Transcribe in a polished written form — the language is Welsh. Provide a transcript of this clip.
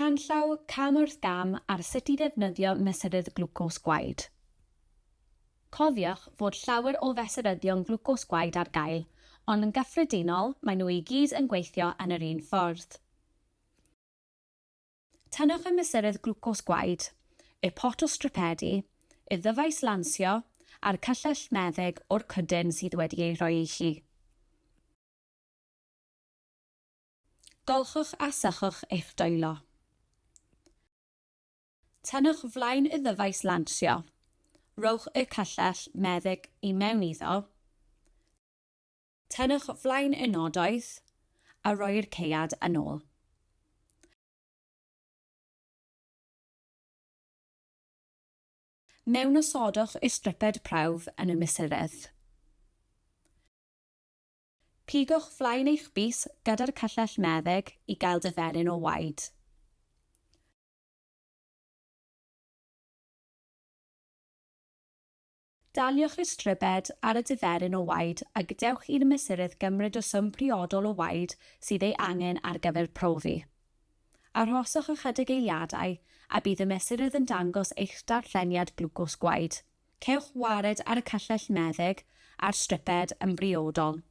Canllaw cam wrth gam ar sut i ddefnyddio mesurydd glwcos gwaed. Cofiwch fod llawer o fesuryddion glwcos gwaed ar gael, ond yn gyffredinol maen nhw i gyd yn gweithio yn yr un ffordd. Tynnwch y mesurydd glwcos gwaed, y pot o stripedi, y ddyfais lansio a'r cyllell meddyg o'r cwdyn sydd wedi ei rhoi i chi. Golchwch a sychwch eich dwylo. Tynnwch flaen y ddyfais lansio. Rhowch y cyllell meddyg i mewn iddo. Tynnwch flaen y nodoedd a rhoi'r caead yn ôl. Mewnosodwch y striped prawf yn y mesurydd. Pigwch flaen eich bys gyda'r cyllell meddyg i gael diferyn o waed. Daliwch y stribed ar y diferyn o waed a gadewch i'r mesurydd gymryd y swm priodol o waed sydd ei angen ar gyfer profi. Arhoswch ychydig eiliadau a bydd y mesurydd yn dangos eich darlleniad glwcos gwaed. Cewch wared ar y cyllell meddyg a'r striped yn briodol.